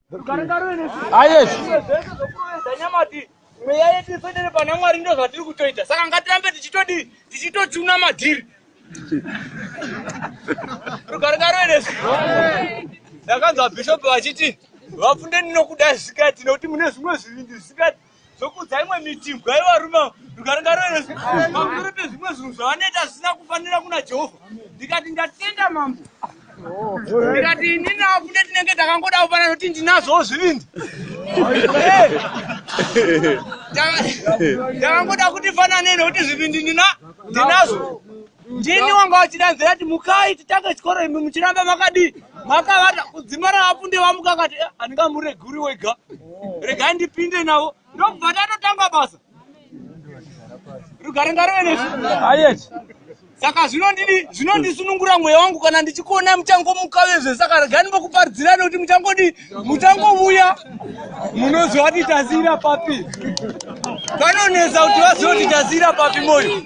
Zvese zvokurovedza nyamati mweya yedu iswedere pana Mwari ndo zvatiri kutoita. Saka ngatirambe tichitodii? Tichitochuna madhiri. Rugare ngaruve nesu. Ndakanzwa bishop vachiti vafunde ndinokuda zvisikati nekuti mune zvimwe zvivindi zvisikati zvokudza imwe mitimbwa yevarume rugare ngaruve nesu pamusoro pezvimwe zvinhu zvavanoita zvisina kufanira kuna Jehovha. Ndikati ndatenda mambo. Ndikati inini afunde tinenge takangoda kufanana nekuti ndinazvowo zvivindi. Takangoda kuti fanane nekuti zvivindi ndina ndinazvo. Ndini wanga wachidanzira kuti mukai titange chikoro imi muchiramba makadii makavata kudzimara afunde vamuka akati eh, handingamureguri wega regai ndipinde navo ndokubva tatotanga basa rugare ngaruve nesu Ayeti. Saka zvinondidi zvinondisunungura mweya wangu kana ndichikuona muchangomuka vezve saka regai ndimbokuparidzira nekuti muchangodi muchangovuya munoziva kuti tasiyira papi panonetsa kuti vazive kuti tasiyira papi moyo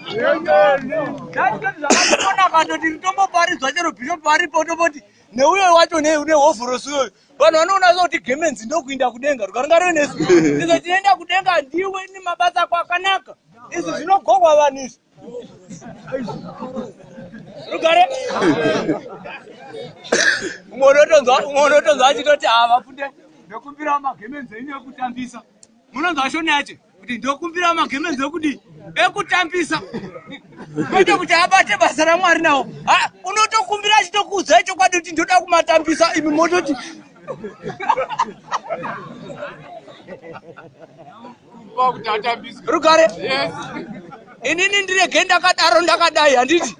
zvakatokona katoti ritomboparidzwa chero bishop varipo tomboti neuyo wacho nehovhorosi uyoyo vanhu vanoona sekuti gemenzi ndokuinda kudenga rukaringa renesu izvo tinoenda kudenga ndiwe nemabasa ako akanaka izvi zvinogohwa vanhu izvi rugare umwe unotonzwa umwe unotonzwa achitoti haa vafunde ndokumbira magemenzi enyu ekutambisa munonzwa shona yacho kuti ndokumbira magemenzi ekudii ekutambisa kwete kuti abate basa ramwari nawo unotokumbira achitokuudzai chokwadi kuti ndoda kumatambisa imi mototi rugare inini ndirege ndakadaro ndakadai handiti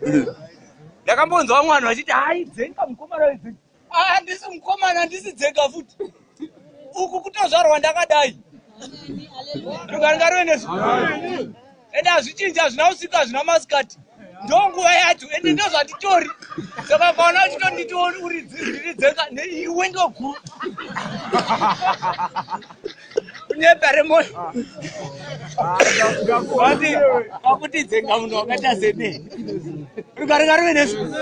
ndakambonzwa vamwe vanhu vachiti hai dzenga mukomana idzenga handisi mukomana handisi dzenga futi uku kutozvarwa ndakadai rugare ngaruve nesu ende hazvichinji hazvina usiku hazvina masikati ndonguva yacho ende ndozvatitori saka ukaona uchitonditi uri dzenga iwe ndoguru kunyepa remoyo vati vakuti dzenga munhu wakaita sene rugare ngaruve nesu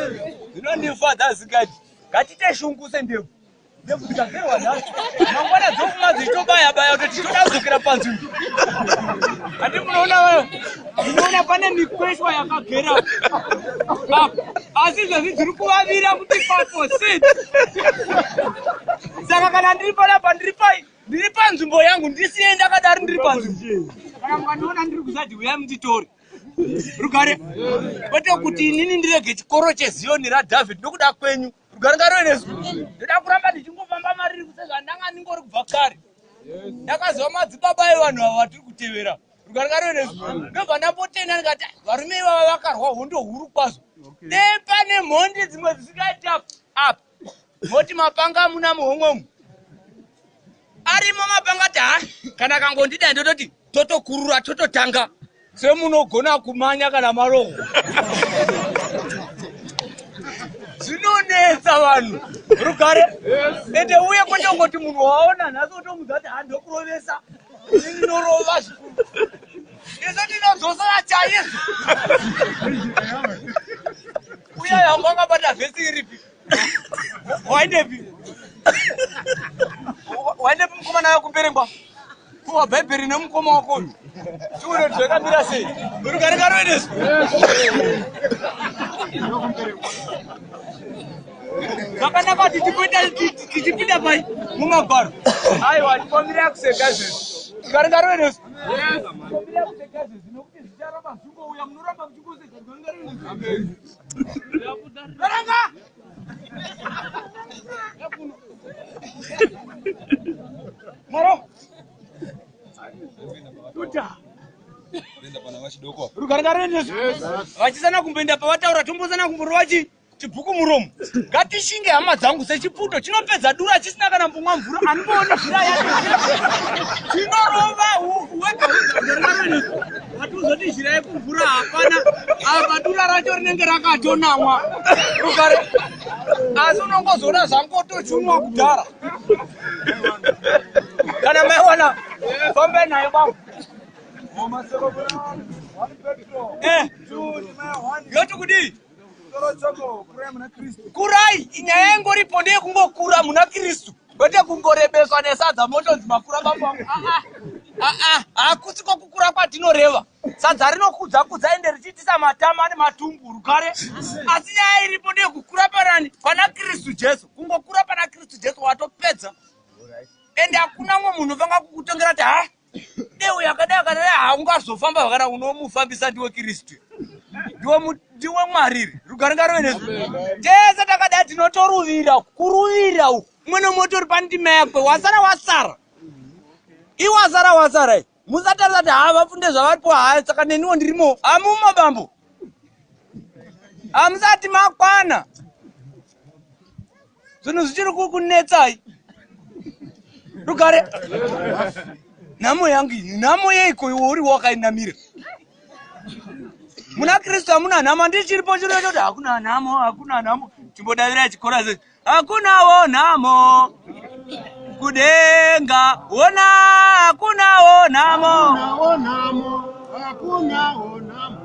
zvinondifadza zikati ngatite shungu sendebvu ndebvu dzikagerwa nhasi mangwana dzokuma dzichitobaya baya kuti tichoda kudzokera panzvimbo handi munoona munoona pane mikweshwa yakagera apa asi izvezvi dziri kuvavira kuti papo sit saka kana ndiri panapa ndiri pai ndiri panzvimbo yangu ndisiye ndakadaro ndiri panzvimbo kana mukandiona ndiri kuzati huyai munditore rugare kwete kuti inini ndirege chikoro cheziyoni radhavhidhi nokuda kwenyu rugare ngaruve nesu ndoda kuramba ndichingofamba mariri kusezvandanga ndingori kubva kare ndakaziva madzibaba evanhu ava vatiri kutevera rugare ngaruve nesu ndobva ndambotenda ndikati varume ivava vakarwa hondo huru kwazvo dei pane mhondi dzimwe dzisingaiti apa moti mapanga amuna muhomwe umu arimo mapanga ti ha kana kangondida ndototi totokurura tototanga semunogona kumanya kana maroho zvinonetsa vanhu rugare ende uye kwete kungoti munhu waona nhasi otomudza kuti handokurovesa ndinorova zvikuru isu tinodzosera chaizvo uya yangu akabata vhesi iripi waendepi waendepi mukomana wakumberengwa kuwa bhaibheri nemukoma wako uyu tione kuti zvakamira sei rugare karoendeswa zvakanaka kuti tipoita tichipinda pai mumagwaro aiwa tipomirira kuseka izvezvi rugare ngaroendeswa tipomirira kuseka izvezvi nokuti zvicharamba zvingouya munoramba muchingoseka rugare ngaroendeswa Verenga! Moro. Tuta. Rugare ngaruende. Vachisana kumboenda pavataura tombosana kumborova chi chibhuku muromo. Ngatishinge hama dzangu sechiputo chinopedza dura chisina kana mbumwa mvura animbooni zhira yacho. Chinorova wega wega. Hatuzoti zhira yekumvura hapana apa dura racho rinenge rakatonamwa rugare asi unongozoona zvangotochunwa kudhara kana maiwana fambe nayo baba eh, yoti kudii kurai nyaya ingoripo ndeyekungokura muna kristu. Kwete kungorebeswa nesadza motonzi makura bambo wangu. Ah, ah, ah, hakusi kwokukura kwatinoreva. Sadza rinokudza kudza ende richiitisa matama nematumbu rugare. Asi nyaya iripo ndeyekukura panani? Pana Kristu Jesu. Kungokura pana Kristu Jesu watopedza. Ende hakuna mumwe munhu unofanira kukutongera kuti ha deu yakadai akadai haungazofamba zvakadai unomufambisa ndiwe Kristu. Ndiwe Mwari iri. Rugare ngaruve nesu. Tese takadai tinotoruvira kuruvira uku. Umwe neumwe utori pandima yakwe wasara wasara. Iwasara wasara. Musatarisa kuti haa vafunde zvavaripo haa saka neniwo ndirimo. Hamumo bambo. Hamusati makwana. Zvinhu zvichiri kukunetsai. Rugare. Nhamo yangu ini, nhamo yeiko iwe uri wakainamira? Muna Kristu hamuna nhamo, handichiripo chiro choti hakuna nhamo, hakuna nhamo. Chimbodavirai chikora se hakunawo nhamo kudenga, wona hakunawo nhamo. Hakunawo nhamo, hakunawo nhamo.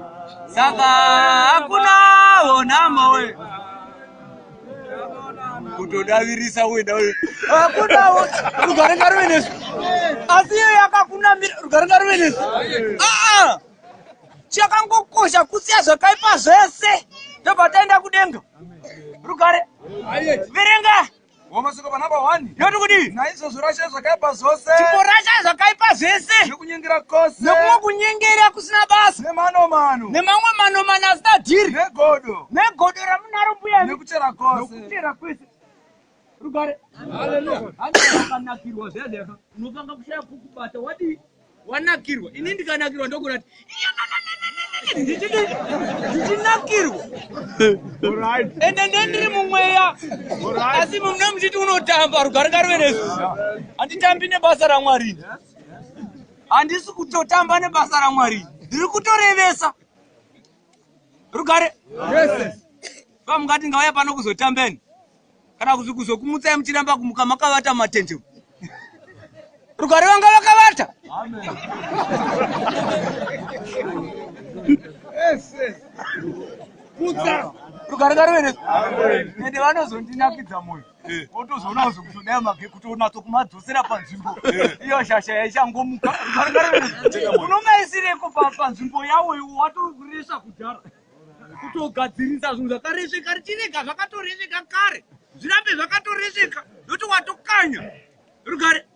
Saka hakunawo nhamo we. Kutodavirisa wena we. Hakunawo rugare ngaruve nesu. Asi iyo yakakunamira rugare ngaruve nesu. Ah ah. Chakangokosha kusiya zvakaipa zvese tobva taenda kudenga. Rugare. Verenga. Wamasoko pa number 1. Yoti kudii? Naizvozvo rashai zvakaipa zvose. Chimborashai zvakaipa zvese. Nekunyengera kwose. Nekumwe kunyengera kusina basa. Nemanomano. Nemamwe manomano asina dhiri. Negodo. Negodo ramunaro mbuya. Nekuchera kwose. Nekuchera kwese. Rugare. Hallelujah. Hanzi wakanakirwa zviya zviya. Unofanga kushaya kukubata wadii? Wanakirwa. Ini ndikanakirwa ndogona kuti ndichinakirwa. Ende ndiye ndiri mumweya. Asi mune muchiti unotamba rugare ngaruve nesu. Handitambi nebasa raMwari. Handisi kutotamba nebasa raMwari. Ndiri kutorevesa. Rugare. Vamungati ngauya pano kuzotambeni. Kana kuzi kuzokumutsai muchiramba kumuka makavata mumatende. Rugare vanga vakavata. Amen. Yes, yes. Putsa. Rugare ngaruve nesu. Ende vanozondinakidza moyo. Wotozoona kuzokutodaya mage kutonatso kumadzosera panzvimbo. Iyo shasha yaichangomuka. Rugare ngaruve nesu. Unomaisireko panzvimbo yawo iwo watoresva kudhara. Kutogadzirisa zvinhu zvakaresveka richirega zvakatoresveka kare. Zvirambe zvakatoresveka nokuti watokanya. Rugare.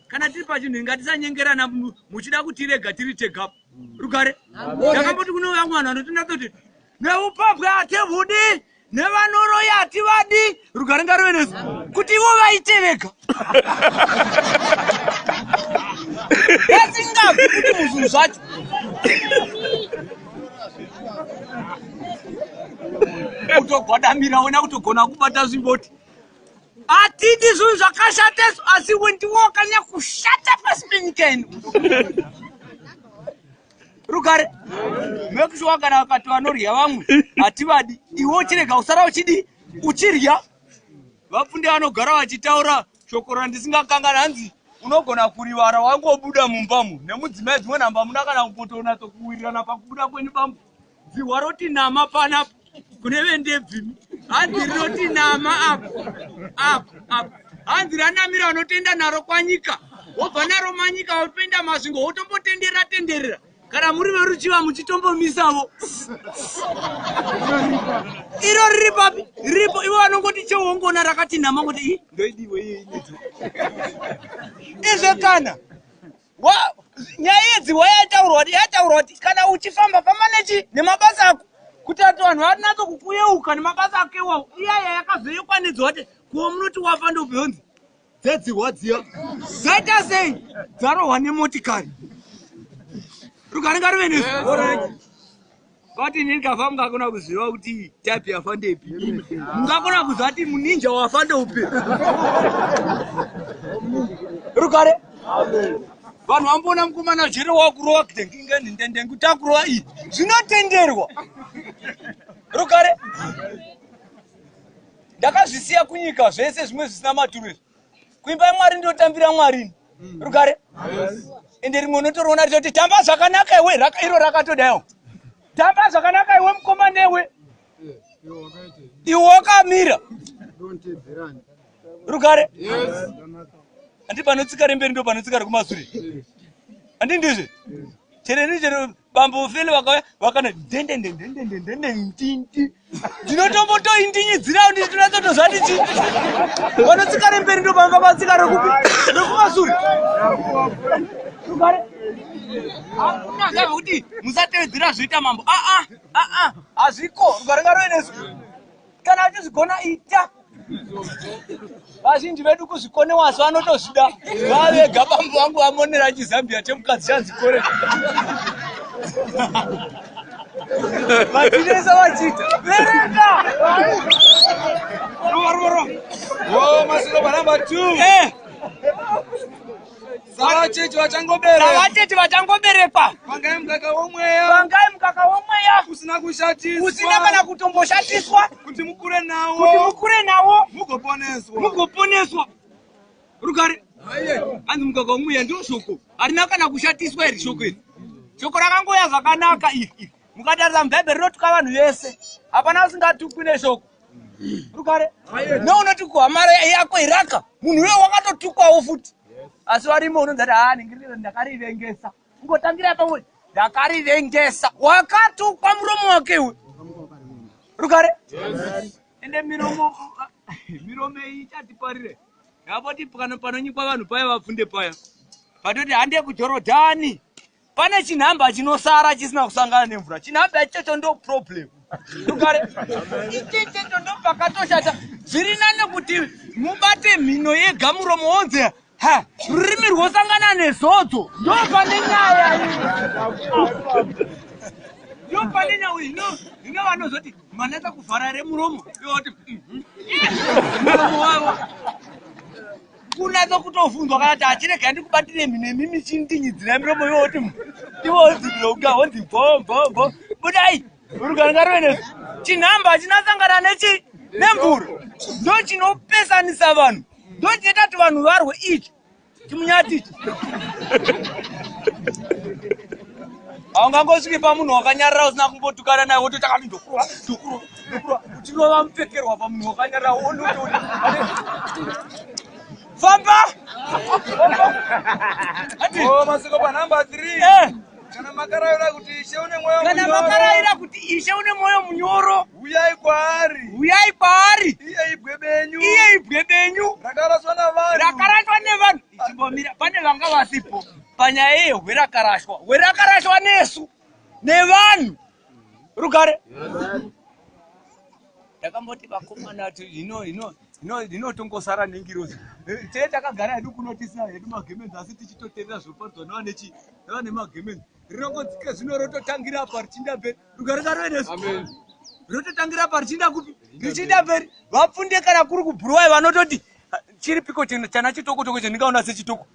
Kana tiri pachinhu ngatisanyengerana muchida kutirega tiri tega. Rugare. Ndakamboti kune vamwe vanhu vanotinatsa kuti neupambwe hatihudi nevanoroya hativadi. Rugare ngaruve nesu. Kuti ivo vaite vega. Vasingabvi kuti muzvinhu zvacho. Kutogwadamira wena kutogona kubata zvimboti. Hatidi zvinhu zvakashata izvo, asi iwe ndiwe wakanyanya kushata pasi penyika ino. Rugare. Make sure kana vakati vanorya vamwe hativadi. Iwe uchirega usara uchidi uchirya. Vapfunde vanogara vachitaura shoko randisingakanganwi hanzi unogona kurivara wangobuda mumbamo nemudzimai dzimwe nhamba hamuna kana kumbotonatso kuwirirana pakubuda kwenyu bambo. Dzihwa roti nama panapa kune vendebvimi hanzi rinoti nama apo apo apo hanzi ranamira vanotenda naro kwanyika wobva naro manyika wopinda masvingo wotombotenderera tenderera kana muri veruchiva muchitombomisavo iro riri papi riripo ivo vanongoti chewongona rakati nama ngoti i ndoidiwe iye inedzo izve kana nyaya yedzihwa yaitaurwa kuti yaitaurwa kuti kana uchifamba famba nechi nemabasa ako kuti ati vanhu vanatso kukuyeuka nemabasa ako iwawo iyaya yakazoyekwa nedzihwa kuti kuwo munoti wafa ndobvonzi dzedzihwa dziya dzaita sei dzarohwa nemotikari rugare ngaruve nesu But ini ndikafa mungakona kuziva kuti type yafa ndepi. Mungakona kuziva kuti muninja wafa ndeupi. Rugare. Vanhu vamboona mukomana jere wakurowa ndengu takurowa iyi. Zvinotenderwa. Rugare. Ndakazvisiya kunyika zvese zvimwe zvisina maturo izvi. Kuimba yaMwari ndinotambira Mwari ini. Rugare. Ende rimwe unotoriona richoti tamba zvakanaka iwe iro rakatodaiwo. Tamba zvakanaka iwe mukoma newe. Iwe wakamira. Rugare. Handi panotsika remberi ndo panotsika rekumasure. Handi ndizve? Chero ini chero bambo Feli vakauya vakana dendendendendendende ntinti. Ndinotombotoindinyidzirawo ndichitonatsotozva ndichi. Panotsika remberi ndo panga patsika rekupi? Rekumasure. Rugare. Hakuna zvekuti musatevedzera zvoita mambo. Ah ah ah ah hazviko. Rugare ngaruve nesu. Kana uchizvigona ita. Vazhinji vedu kuzvikonewa asi vanotozvida. Vavega bambo vangu vamonera chizambia chemukadzi chanzi kore. Vachinesa vachiita. Verenga! Rova, rova, rova. Oh, masiloba number 2. Eh. Savacheche vachangoberekwa. Savacheche vachangoberekwa. Pangai mukaka womweya. Pangai mukaka womweya. Usina kushatiswa. Usina kana kutomboshatiswa. Kuti mukure nawo. Kuti mukure nawo. Mugoponeswa. Mugoponeswa. Rugare. Hanzi mukaka womweya ndio shoko. Harina kana kushatiswa iri shoko iri. Shoko rakangoya zvakanaka iri. Mukatarisa mubhaibheri rinotuka vanhu vese. Hapana usingatukwi neshoko. Rugare. Neunoti kuhama yako iraka. Munhu uyo wakatotukwawo futi. Asi varimo unonzi ati haa ningiriro ndakarivengesa. Ungotangira pamwe ndakarivengesa. Wakatukwa muromo wake iwe. Rugare. Ende miromo miromo iyi ichatiparire. Yapoti panonyikwa vanhu paya vapfunde paya. Patoti hande kuJorodhani. Pane chinhamba chinosara chisina kusangana nemvura. Chinhamba ichocho ndo problem. Rugare. Ichechecho ndo pakatoshata. Zviri nane kuti mubate mhino yega muromo wonzi ha rurimi rwosangana nezodzo. Ndo pane nyaya. Ndo pane nyaya. Ino ino vanozoti manatsa kuvhara remuromo. Ivo voti mhm. Muromo wavo. Kunatsa kutovhunzwa kana kuti achirega ndikubatire mhino imi michindinyidzira miromo iwo kuti iwo onzi loga onzi bvo bvo bvo budai rugare ngaruve nesu chinhamba chinasangana nechi nemvura ndo chinopesanisa vanhu ndo chinoita kuti vanhu varwe ichi chimunyati ichi haungangosviki pamunhu wakanyarara usina kumbotukana naye wototi akati ndokurova ndokurova ndokurova uchirova mupfekerwa pamunhu wakanyarara wonototi famba Oh, masiko pa number 3. Eh. Kana makarayira kuti Ishe une mwoyo Kana munyoro. makarayira kuti Ishe une mwoyo munyoro. Uyai kwaari. Uyai kwaari. Iye ibwe benyu. Iye ibwe benyu. Rakaraswa navanhu. Rakaraswa nevanhu. Ichimbomira pane vanga vasipo panyaya yehwe rakarashwa. Hwe rakarashwa nesu nevanhu. Rugare. Ndakamboti vakomana hino hino hino hino tongosara nengirozi. Eh, tee takagara hedu kuno tisina hedu magemenzi asi tichitoterera zvoparidzwa nevanechi nevane magemenzi. Rinongodzika zvino rototangira apa richinda mberi. Rugare ngaruve nesu. Amen. Rototangira apa richinda kupi? Richinda mberi. Vapfunde kana kuri kubhuruwayo vanototi chiripiko chana chitokotoko chandingaona sechitoko.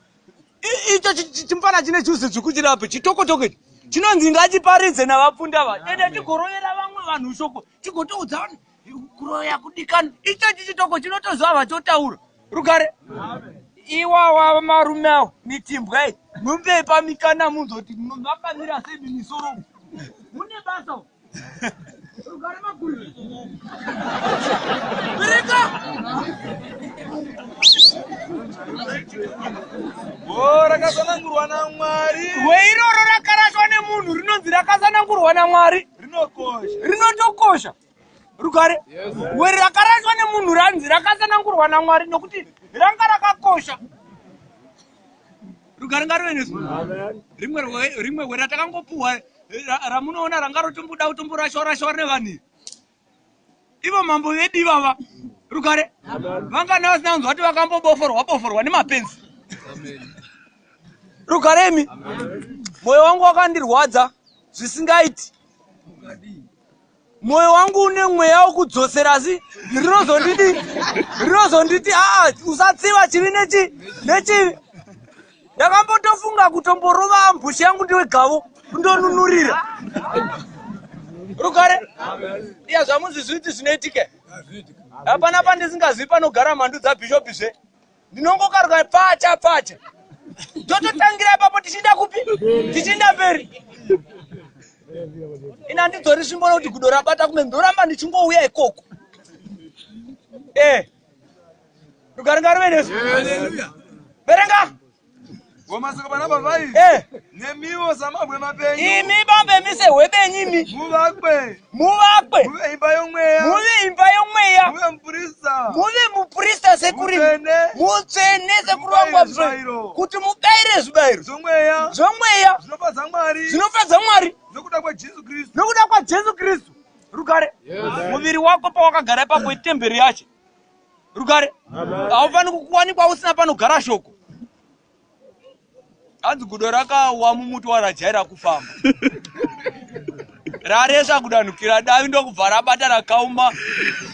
Icho chimfana chine juzi dzvuku chiri apo chitokotoko ichi chinonzi ngachiparidze navapfunda ava ende tigorovera vamwe vanhu shoko tigotoudza vanhu kuroya kudikana ichochi chitoko chinotoziva vachotaura rugare iwawa marume awo mitimbwa iyi mupei pamikana munzoti makamira sei mimisoro mune basa rugare makuru bereka Oh, rakasanangurwa naMwari. Hweiroro rakarashwa nemunhu rinonzi rakasanangurwa naMwari. Rinokosha. Rinotokosha. Rugare. Yes. Hweri rakarashwa nemunhu ranzi rakasanangurwa naMwari nokuti ranga rakakosha. Rugare ngaruve nesu. Amen. Rimwe rimwe hweri ratakangopuhwa ramunoona ranga rotomboda kutomborashwa rashwa nevanhu iri. Ivo mambo vedu ivava rugare vangana vasina kunzwa kuti vakamboboforwa boforwa nemapenzi. Rugare imi. Moyo wangu wakandirwadza zvisingaiti. Moyo wangu une mweya wekudzosera asi rinozondidi rinozonditi aa usatsiva chivi nechi nechivi. Ndakambotofunga kutomborova ambushi yangu ndiwe gavo kundonunurira. Rugare. Iya zvamuzvizvi kuti zvinoitika. Hapana pandisingazivi panogara mhandu dzabhishopi zve. Ndinongokaruka pacha pacha. Tototangira ipapo tichiinda kupi? Tichiinda mberi. Ina handidzori svimbo nokuti gudo rabata kumwe ndoramba ndichingouya ikoko. Eh. Rugare ngaruve nesu. Verenga. Masoko panamba 5. Eh. Nemiwo samabwe mapenyu. Imi bambe mise hwebenyu imi. Muvakwe. Muvakwe. Muve imba yomweya. Muve imba yomweya. Muve muprista. Muve muprista sekuru. Mutsvene. Mutsvene sekuru wangu Mubayire Kuti mubayire zvibayiro. Zvomweya. Zvomweya. Zvinofadza Mwari. Zvinofadza Mwari. Nokuda kwaJesu Kristu. Nokuda kwaJesu Kristu. Rugare. Muviri wako pawakagara ipapo itemberi yacho. Rugare. Haufaniri kuwanikwa usina panogara shoko. Hanzi gudo rakawa mumuti warajaira kufamba. Raresva kudanhukira davi ndokubva rabata rakauma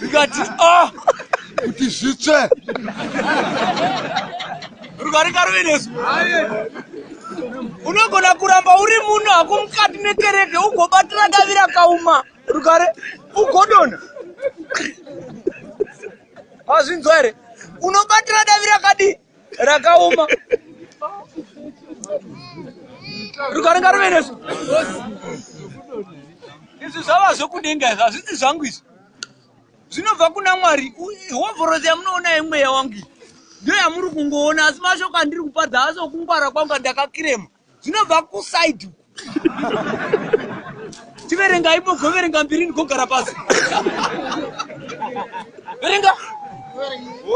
rikati ah kuti zvitsve. Rugare ngaruve nesu. Unogona kuramba uri muno hako mukati mekereke ugobatira davi rakauma. Rugare ugodonha. Mazvinzwa here? Unobatira davi rakadii? Rakaoma. Rugare ngaruve nesu. Izvi zvava zvokudenga izvi, hazvisi zvangu izvi. Zvinobva kuna Mwari. Hovhorosi yamunoona yemweya wangu iyi ndiyo yamuri kungoona, asi mashoko andiri kuparidza haasi okungwara kwangu ndakakirema. Zvinobva kusaidi uku. Chiverenga ipo, goverenga mbiri ndigogara pasi. Verenga.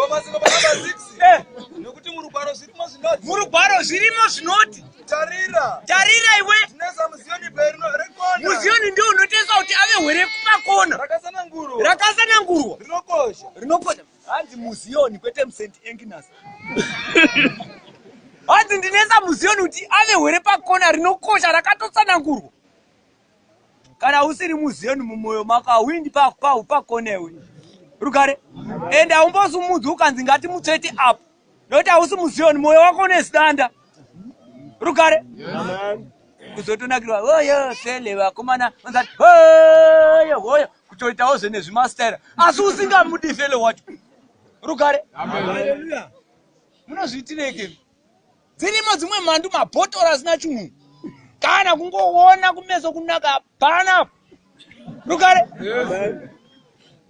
Masoko panamba 6. Eh. Nokuti murugwaro zvirimo zvinoti. Murugwaro zvirimo zvinoti. Tarira. Tarira iwe. Tinoisa muZioni bwe rekona. MuZioni ndio unotoiswa kuti ave hwere pakona. Rakasanangurwa. Rakasanangurwa. Rinokosha. Rinokosha. Hanzi muZioni kwete muSt Agnes. Hanzi ndinoisa muZioni kuti ave hwere pakona rinokosha rakatotsanangurwa. Kana usiri muZioni mumwoyo mako hauindi pakona iwe. Rugare. Ende haumbosumudzwi ukanzi ngatimutsvete apo. Nokuti hausi muZioni, mwoyo wako une zidanda. Rugare. Kuzotonakirwa hoyo fele vakomana vanzati hoyo hoyo kutoitawo zvene zvimastaira asi usingamudi fele wacho. Rugare. Haleluya. Munozviitireke. Dzirimo dzimwe mhandu mabhotora asina chinhu. Kana kungoona kumeso kunaka hapana. Rugare.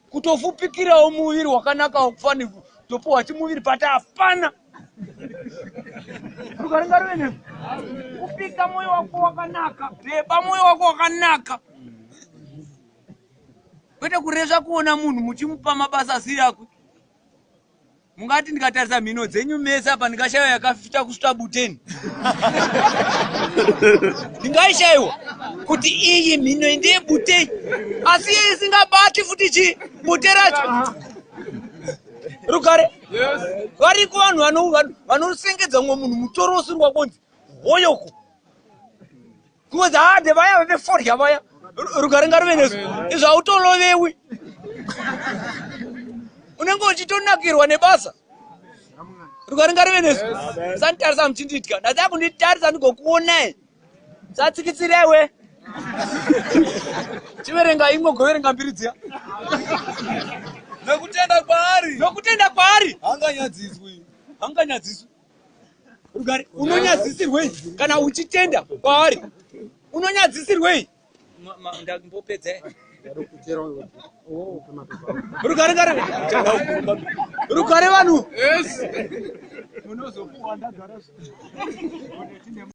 Kutofupikirawo muviri wakanaka wakufanirwa kutopuwa chimuviri but hapana. Rugare ngaruve newe. Kupika moyo wako wakanaka, reba moyo wako wakanaka. Kwete kuresva kuona munhu muchimupa mabasa asiri akwe. Mungati ndikatarisa mhino dzenyu mese apa ndingashaiwa yakafita kusvika buteni. Ndingaishaiwa kuti iyi mhino ndeye buteni, asi iye isingabati futi chi bute racho. Rugare. Variko vanhu vanosengedza mumwe munhu mutoro usiri wakonzi hoyoko. Kungonzi haa ndevaya veforya vaya. Rugare ngaruve nesu. Izvo hautolovewi. Unenge uchitonakirwa nebasa. Rugare ngaruve nesu. Musanditarisa muchinditya. Ndati kunditarisa ndigokuonai. Satsikitsira iwe. Chiverenga imwe goverenga mbiri dziya. Nokutenda kwaari. Nokutenda kwaari. Hanganyadziswi. Hanganyadziswi. Rugare, unonyadzisirwei kana uchitenda kwaari? Unonyadzisirwei? Ndambopedza. Rugare ngare. Rugare vanhu. Yes. Munozopuwa ndagara.